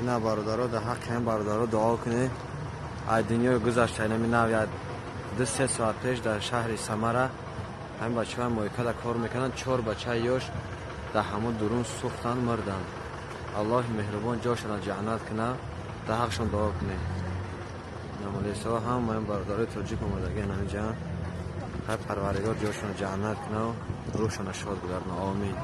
Ина, бародаро, дар ҳаққи ҳам бародаро дуо кунед. Ай дунёи гузашта инами нав як 2-3 соат пеш дар шаҳри Самара ҳамин бачаҳои мойкада кор мекунанд, чор бачаи ёш дар ҳамон дурун сӯхтанд, мурданд. Аллоҳи меҳрубон ҷошона ҷаннат кунад. Дар ҳақшон дуо кунед. Намолисо ҳамаи бародарои тоҷик омадагиан ҳаминҷа. Хай, Парвардигор ҷошона ҷаннат кунав, рӯҳшона шод гузарна, омин.